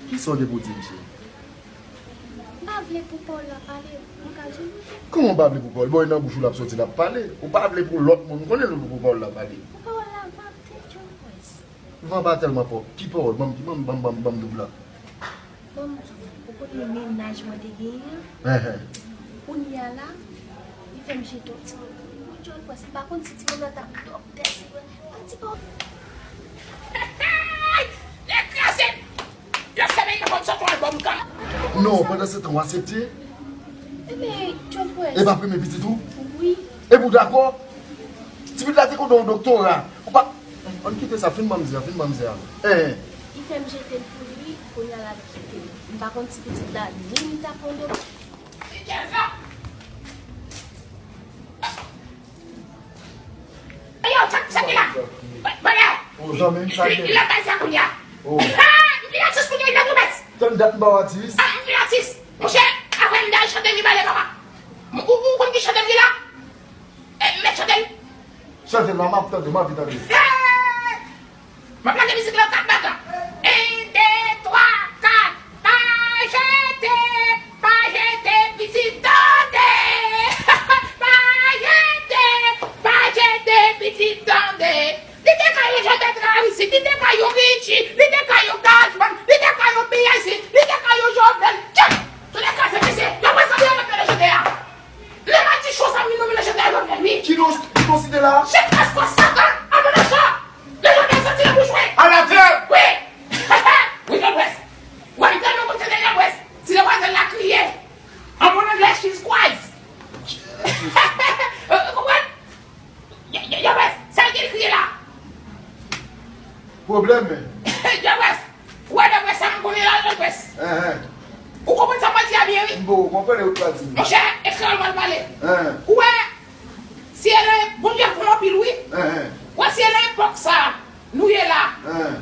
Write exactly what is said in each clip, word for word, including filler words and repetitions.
Kisa w gen pou di m, cheri? M pa vle pou pawòl la pale, m ka jwenn ou. Kòman w pa vle pou pawòl? Bon, e nan bouch ou l ap soti, l ap pale. Ou pa vle pou lòt moun konnen pou pawòl la pale. Pou pawòl la vante, John Prince. Van pa tèlman fò. Ki pawòl? Ban m, ban m, ban m, ban m, ban m doub la. Ban m di w, ou konnen mennaj mwen te genyen an? Enhen. Kounye a la, li fè m jete yon timoun pou li. John Prince, m pa konn si timoun nan t ap doktè, si vre. Pati pa. Lè kraze! Lè fèmen, yo konn sot yon albòm kan. Non, pandan se tan, w aksepte? Ebyen, John Prince. E pa premye pitit ou? Wi. Epi w dakò? Ti pitit la te konn yon doktora. Ou pa. Ann kite sa, fin ban m di a, fin ban m di a. Enhen. Li fè m jete l pou li, kounye a l al kite m. M pa konn si pitit la, ni li t ap yon doktè. Yo, sa, sa ki la? Bòlè! Oh, zanmi m, sa li, li lakay sa kounye a. Oh. Ah, li atis kounye a, li nan pwomès. Tann dat m ba w atis. Ah, li atis. Monchè, apre m dal chante li bale papa. Ou, ou, ou konn ki chante li la? E, m mèt chante l. Chante l la, m ap tande, m anvi tande. Hey! M ap lage mizik la kat bat la. En, de, twa, kat. Pa jete, pa jete pitit tande. Pa jete, pa jete pitit tande. Li te ka yon Jean Bertrand Aristide, li te ka yon Richie, li te ka yon Gazzman, li te ka yon P I C, li te ka yon Jovenel. Tchè! Touletan se mesye, yo prezante yo nan chante a. Lè m a di cho sa, wi, nou vin chante a Jovenel, wi. Ki non, ki non site la? Chèf Èskò Satan, an mwen nan cho. Lè Jovenel soti nan bouch, wi. Ann atè! Wi. Wi, John Prince. Wè, m tande w konn chante John Prince. Si demwazèl la kriye. An bon anglè, she's cries. Ou konprann? John Prince, sa l gen l kriye la? Pwoblèm, men. John Prince, ou wè dapre sa m konnen la, John Prince. Enhen. Ou konprann sa m pral di a byen, wi. M poko konprann, e ou t pral di m. Monchè, e kreyòl m pral pale. Enhen. Ou wè, si e nan, Bondye fò anpil, wi. Enhen. Ou wè, si e nan epòk sa a, nou ye la. Enhen.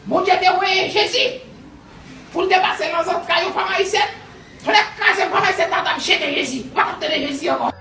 Bondye te voye Jezi pou l te pase nan zantray yon fanm ayisyèn. Fò l kraze fanm ayisyèn nan, t ap jete Jezi. Ou pa t ap tande Jezi ankò.